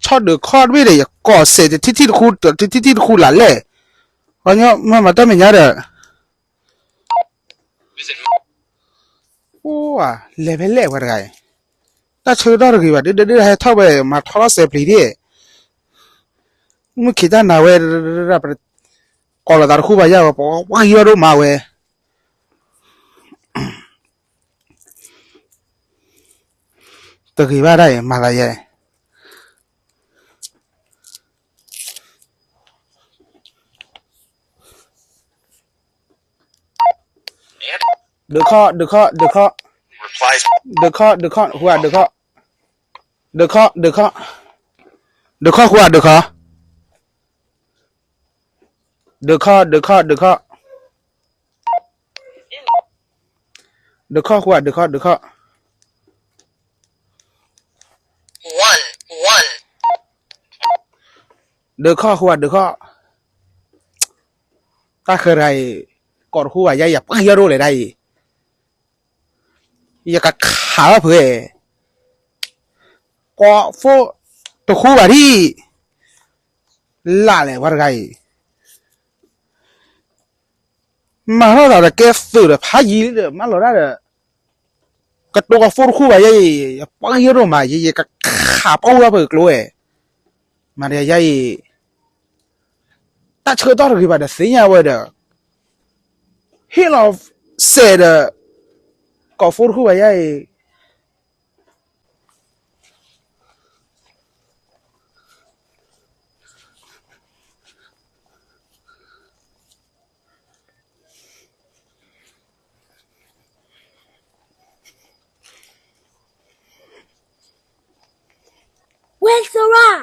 ထီၣ်ဒုးခီၣ်တဘ့ၣ်ဒီး ယကိးစဲးတထံၣ်ထံၣ်တခူ တထံၣ်ထံၣ်တခူလၢ်လဲၣ်, မ့ၢ်မၤတၢ်မဲာ်ညါဒီး အိၣ် လဲၤဖဲလဲၣ်ပှၤတဂၤအံၤ, တၢ်ဆၢကတီၢ်တဂ့ၤဘၣ် ဒုဒုဒုဟဲထီၣ်ဝဲ မၤထီထီၣ်စဲးပျံၤဒၣ်, မုၢ်ခံးတၢ်နၤဝဲ, ကိးလီၤသးတဃူဘၣ်ယါဝဲ ပှၤပှၤယီၢ်ဒိၣ်မးဝဲ, တဂ့ၤဘၣ်ဒၣ်အံၤ မၤသးယဲ ဒုးခီၣ် ဒုးခီၣ် ဒုးခီၣ်, ဒုးခီၣ် ဒုးခီၣ် ဃုဧါ ဒုးခီၣ်, ဒုးခီၣ် ဒုးခီၣ်, ဒုးခီၣ် ဃုဧါ ဒုးခီၣ်, ဒုးခီၣ် ဒုးခီၣ် ဒုးခီၣ်, ဒုးခီၣ် ဃုဧါ ဒုးခီၣ် ဒုးခီၣ်, ဒုးခီၣ် ဃုဧါ ဒုးခီၣ်, တၢ်ဃၢၤတဂၤအံၤ ကိးတဃူဘၣ်ယါ ယပှၢ်ယီၢ်ဒိၣ်လဲၣ်ဒၣ်အံၤ ယကခးဘၣ်ဖုး, ကိးဖိတဃူဘၣ်ဒံး, လၢ်လဲၣ်ပှၤတဂၤအံၤ, မၤထီၣ်သးဒီးကဲသုးဒီးဖးယံၤလံဒီး မၢလီၤဒၣ်ဒီး, ကတိၤကိးဖိတဃူဘၣ်ယဲအံၤ ယပှၢ်ယီၢ်ဒိၣ်မး ယ ယကခးပှၢ်ဝဲဖုးကျိဝဲ, မၤတယါယါအံၤ တၢ်ဆၢကတီၢ်တဂ့ၤဘၣ်ဒီးသ့ၣ်ညါဝဲဒီး, ဟ့ၣ်လီၤစဲးဒီး, ကိးဖိတဃူဘၣ်ယါအံၤ, ဝဲၢ်သရၣ်,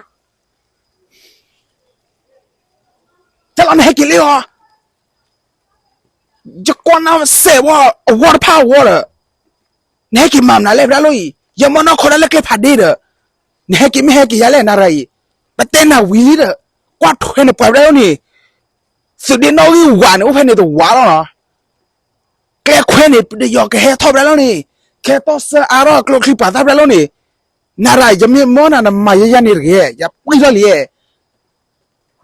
တၢ်လီၤနဟဲက့ၤလံလီၤ, ယကွၢ်နၤစဲးဝဲအဝီတဖၣ်အဝီဒီး, နဟဲက့ၤမၤမနုၤလဲၣ်ဖဲဒၣ်လီၤအံၤ ယမီၢ်နီၢ်ခိဒၣ်လၢကျဲဖးဒ့ဒီး, နဟဲက့ၤမ့ၢ်ဟဲက့ၤယါလဲၣ်နၤရၤအံၤ, ပတဲနၤဝံၤလံဒီး, ကွၢ်ထွဲနပှၤဖဲဒၣ်လီၤန့ၣ်, သုးဒ့နီၣ်ဂံၢ်ဝးန့ၣ် အိၣ်ဖဲန့ၣ်တဝးလီၤနီၤ ကျဲခွဲန့ၣ် ပယီၤကဟဲထီၣ်ဖဲဒၣ်လီၤန့ၣ်, ကဟဲတီၢ်စၢအါထီၣ်ကျိချံပှၤသၣ်ဖဲဒၣ်လီၤန့ၣ်, နၤရၤ ယမ့ၢ်မီၢ်နၤနမၤယဲယဲန့ၣ်တဂ့ၤ, ယပှံၢ်ထီၣ်လံ,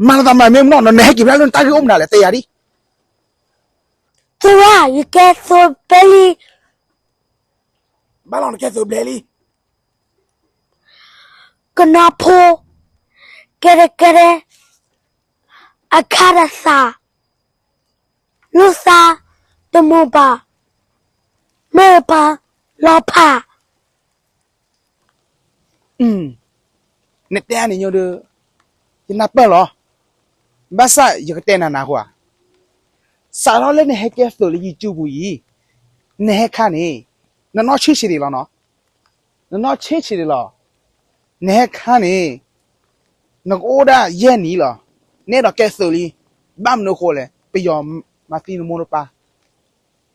မၤနသးမၤမ့ၢ်မနီၣ်နီၤ နဟဲက့ၤဖဲဒၣ်လီၤန့ၣ် တၢ်ဂ့ၢ်အိၣ်မနုၤလဲၣ် တဲယၤဒ်, သရၣ် ယကဲသိးဘဲလံ, ဘၣ်လီၤနကဲသိးဘဲလံ ကနီၤဖိ, ကဲဒဲကဲဒဲ, အခါတသး, လိာ်သး, တမုာ်ဘၣ်, မ့ၢ်ပၢ်, လီၤဖး, နတဲန့ၣ်ညိဒီး, ယနၢ်ပၢၢ်လီၤ, ဘၣ်ဆၣ်ယကတဲနၤနၤဃိဧါ, စးထီၣ်လၢနဟဲကဲသိးလၢယံာ်ကူပူၤအံၤ, နဟဲခါန့ၣ်, နနီၢ်ဆံးဆံးဒံးလီၤနီၤ, နနီၢ်ဆံးဆံးဒံးလီၤ, နဟဲခါန့ၣ်, နကအိၣ်ဒၣ်ယဲၢ်နံၣ်လီၤ, နအဲၣ်ဒိးကဲသိးလံ, ဘၣ်မနုၤအဃိလဲၣ် ပယီၤမၤသံနမိၢ်နပၢ်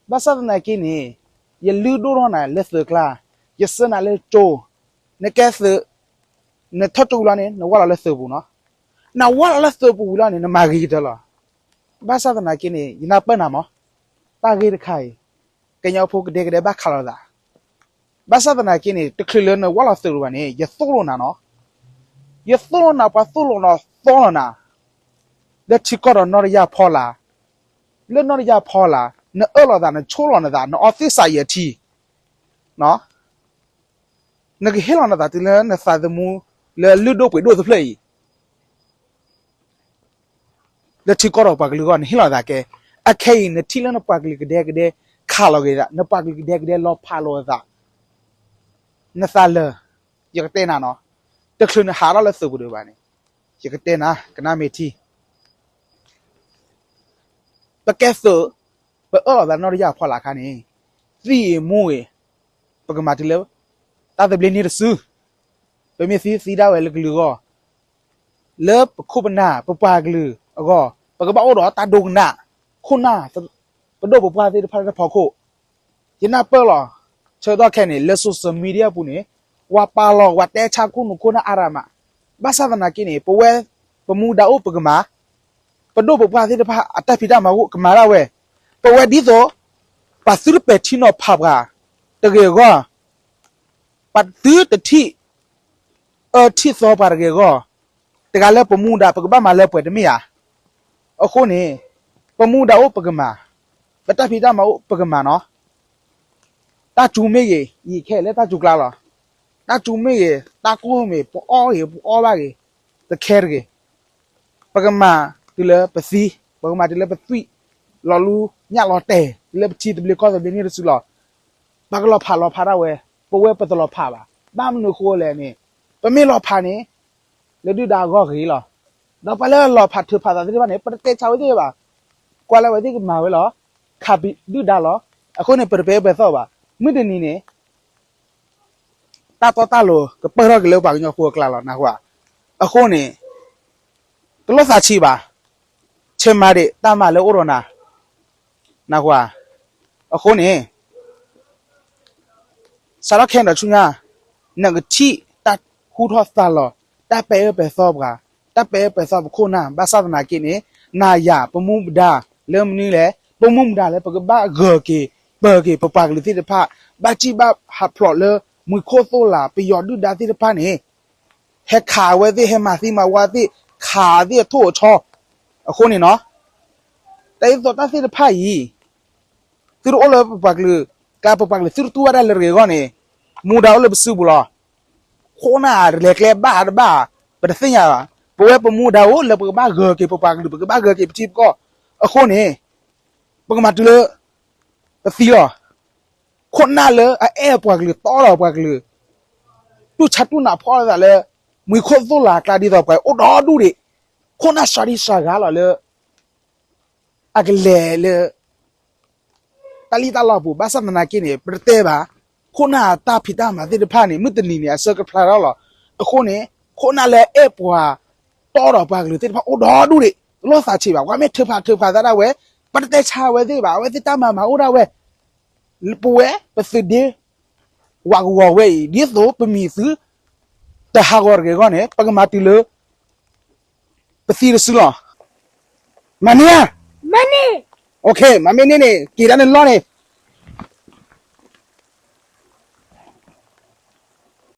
ဘၣ်ဆၣ်သနာ်က့န့ၣ်, ယလုၢ်ဒိၣ်ထီၣ်နၤလၢသုးကျါ, ယဆှၢနၤလၢကၠိ, နကဲသုး, နထၢၣ်တူၢ်လီၤန့ၣ် နဝၢ်လီၤလၢသုးပူၤနီၤ, နဝၢ်လီၤလၢသုးပူၤဝံၤလီၤန့ၣ် နမၤဂ့ၤကတၢၢ်လီၤ, ဘၣ်ဆၣ်သနာ်က့န့ၣ် ယနၢ်ပၢၢ်နၤမး, တၢ်ဂ့ၢ်တခါအံၤ, ကညီဖိကဒဲကဒဲဘၣ်ခးလိာ်သး, ဘၣ်ဆၣ်သနာ်က့န့ၣ် တချုးလၢနဝၢ်လီၤသုးတဘၣ်န့ၣ် ယသိၣ်လိနၤနီၤ, ယသိၣ်လိနၤ ပှၤသိၣ်လိနၤသီလိာ်နၤ လၢထံကီၢ်ဒီးနီၢ်တယၢ်ဖီလာ်, လၢနီၢ်တယၢ်ဖီလာ် နအၢၣ်လီၤသး နဆိၣ်လီၤနသး နအီသံၣ်စးယဲၢ်ထံ, နကဟ့ၣ်လီၤနသးတုၤလၢနသးသမူလၢလုၢ်ဒိၣ်ပှ့ၤဒိၣ်တဖျၢၣ်အံၤ လၢထံကီၢ်ဒီးပှၤကလုာ်အဂီၢ် နဟ့ၣ်လီၤသးကဲ, အခဲအံၤ နထံၣ်လၢနပှၤကလုာ်ကဒဲကဒဲခးလီၤက့ၤသး နပှၤကလုာ်ကဒဲကဒဲလီၤဖးလိာ်အသး, နသးလၢာ်, ယကတဲနၤနီၤ, တချုးနဟးထီၣ်လၢသုးပူၤဒံးဘၣ်န့ၣ်, ယကတဲနၤ ကနၣ်မ့ၢ်ထံ ပကဲသုး, ပအၢၣ်လီၤသးနီၢ်တယၢ်ဖီလာ်အခါန့ၣ်, သံၣ်ဂ့ၤမူဂ့ၤ, ပကမၤတုၤလၢ တၢ်သဘျ့န့ၢ်တစု, ပမ့ၢ်သံသံဒၣ်ဝဲလၢကလုာ်အဂီၢ်, လၢပခိၣ်ပနၢ် ပပှၤကလုာ်အဂီၢ်, ပကဘၣ်အိၣ်ဒီးတၢ်ဒိကနၣ်, ခိၣ်နၢ်, ပဒိၣ်ပပှၢ်သ့ၣ်တဖၣ်လၢတၢ်ဖီခိၣ်, ယနၢ်ပၢၢ်လီၤ, ဆၢကတီၢ်ခဲအံၤန့ၣ် လၢ social media အပူၤန့ၣ်, ဝၤပာ်လီၤ ဝၤတဲဆါခိၣ်နူာ်ခိၣ်နၢ်အါရၤမး, ဘၣ်ဆၣ်သနာ်က့န့ၣ် ပဝဲ, ပမူဒါအိၣ်ပကမၤ ပဒိၣ်ပပှၢ်သ့ၣ်တဖၣ်အတၢ်ဖံးတၢ်မၤအိၣ် ကမၤဒၣ်ဝဲ, ပဝဲဒ်သိး, ပှၤသုတပဲာ်ထံနီၤဖးပှၤ, တဂ့ၤအဂီၢ်, ပှၤသုတထံၣ်, ပထံၣ်သီပှၤတဂ့ၤအဂီၢ်, တဂၤလၢပမူဒါ ပကဘၣ်မၤလၢပှဲၤတမ့ၢ်ဧါ. အဃိန့ၣ် ပမူဒါအိၣ်ပကမၤ, ပတၢ်ဖံးတၢ်မၤအိၣ်ပကမၤနီၤ. တၢ်စူၤမ့ၢ်ဂ့ၤ, ယခဲလၢာ်တၢ်စူၤကျါလီၤ. တၢ်စူၤမ့ၢ်ဂ့ၤ, တၢ်ကိၢ်မ့ၢ်, ပအီၣ်ဂ့ၤ, ပအီဘၣ်ဂ့ၤ, တခဲတဂ့ၤ. ပကမၤတုၤလၢပသံ, ပကမၤတုၤလၢပသွံၣ်, လီၤလူညၣ်လီၤတဲာ်, တုၤလၢပထံသဘျ့ကီၢ်သဘျ့န့ၣ်တစုလီၤ. ပကလီၤဖးလီၤဖးဒၣ်ဝဲ, ပဝဲပတလီၤဖးဘၣ်. ဘၣ်မနုၤအဃိလဲၣ်န့ၣ်, ပမ့ၢ်လီၤဖးန့ၣ် လၢဒုၣ်ဒါအဂီၢ်ဂ့ၤလီၤ. ဒီးပှၤလၢလီၤဖးထုးဖးသးသ့ၣ်တဖၣ်န့ၣ် ပတတဲဆါဝဲသ့ၣ်ဘၣ်. ကွၢ်လၢအဝဲသ့ၣ်ကမၤဝဲလီၤ. ခးပဒုၣ်ဒါလီၤ. အဃိန့ၣ် ပတပဲာ်ပသီၣ်ဘၣ်. မုၢ်တနံၤန့ၣ် တၢ်တီတၢ်လိၤကပၢၢ်ထီၣ်က့ၤလၢပှၤကညီဖိအကျါလီၤ နၢ်ဟူဧါ. အဃိန့ၣ် တလိၣ်သးဆံးဘၣ်. ဆၢမၤဒံးတၢ်မၤလၢအိၣ်ဒီးနၤ, နၢ်ဟူဧါ. အဃိန့ၣ် စးထီၣ်ခဲအံၤဒီးဆူညါ, နကထံၣ်တၢ်ဟူထီၣ်သါလီၤ, တၢ်ပဲာ်အၢပဲာ်သီပှၤ, တၢ်ပဲာ်အၢပဲာ်သီပခိၣ်နၢ်, ဘၣ်ဆၣ်သနာ်က့န့ၣ် နၤယၤ ပမူပဒါလၢမနုၤလဲၣ်, ပမူပဒါလၢပကဘၣ်ဂၢၤက့ၤ ပၢၤက့ၤ ပပှၤကလုာ်သ့ၣ်တဖၣ်, ဘၣ်စံၣ်ဘၣ်ဟးဖျိးလၢ မှံၤခိၣ်သိၣ်လး ပယီၤဒုၣ်ဒါသ့ၣ်တဖၣ်န့ၣ် ဟဲခးအဝဲသ့ၣ်, ဟဲမၤသံမၤဝါသ့ၣ်, ခးသ့ၣ်အထိၣ်အဆီ. အဃိန့ၣ်နီၤ, တၢ်အသိးတၢ်သ့ၣ်တဖၣ်အံၤ သုတအိၣ်လၢပပှၤကလုာ်ကျါ, ပပှၤကလုာ်သုတတူၢ်ဘၣ်တၢ်လၢတဂ့ၤအဂီၢ်န့ၣ်, မူဒါအိၣ်လၢပစုပူၤလီၤ. ခိၣ်နၢ်လဲၤကျဲဘၣ်ဧါတဘၣ်ဧါ, ပတသ့ၣ်ညါဘၣ်. ပဝဲပမူဒါအိၣ်လၢပကဘၣ်ဂၢၤက့ၤပပှၤကလုာ်, ပကဘၣ်ဂၢၤက့ၤပထံပကီၢ်. အဃိန့ၣ် ပကမၤတုၤလၢ ပသံလီၤ. ခိၣ်နၢ်လၢအအဲၣ်ပှၤကလုာ်, တီဒီးပှၤကလုာ်, တူၢ်ဆါတူၢ်နးဖီၣ်လိာ်သးလၢ မှံၤခိၣ်သိၣ်လးအကျါဒ်သိးပှၤအိၣ်ဒီဒူၣ်ဒံး, ခိၣ်နၢ်စှၤဒံစှၤဂၤလီၤလၢ အကလဲၤလၢ တၢ်လံၣ်တၢ်လီအပူၤ. ဘၣ်ဆၣ်သနာ်က့န့ၣ် ပတတဲဘၣ်. ခိၣ်နၢ်အတၢ်ဖံးတၢ်မၤသ့ၣ်တဖၣ်န့ၣ် မုၢ်တနံၤန့ၣ် အဆၢကဖျါထီၣ်လီၤ. အဃိန့ၣ် ခိၣ်နၢ်လၢအဲၣ်ပှၤ တီဒီးပှၤကလုာ်သ့ၣ်တဖၣ်အိၣ်ဒီဒူၣ်ဒံး, တလိၣ်သးဆံးဘၣ်. ပှၤမ့ၢ်ထုးဖးထုးဖးသးဒၣ်ဝဲ, ပတတဲဆါဝဲသ့ၣ်ဘၣ်. အဝဲသ့ၣ်တၢ်မၤမၤအိၣ်ဒၣ်ဝဲ. ပဝဲပသုးဒ့ ဝးကဝီၤဝဲအံၤ ဒ်သိးပမံၤသု တဟးဂီၤတဂ့ၤအဂီၢ်န့ၣ် ပကမၤတုၤလၢ ပသံတစုလီၤ. မၤန့ၢ်ဧါ. မၤန့ၢ်, မၤမ့ၢ်န့ၢ်န့ၣ် က့ၤဒၣ်န့ၣ်လီၢ်န့ၣ်.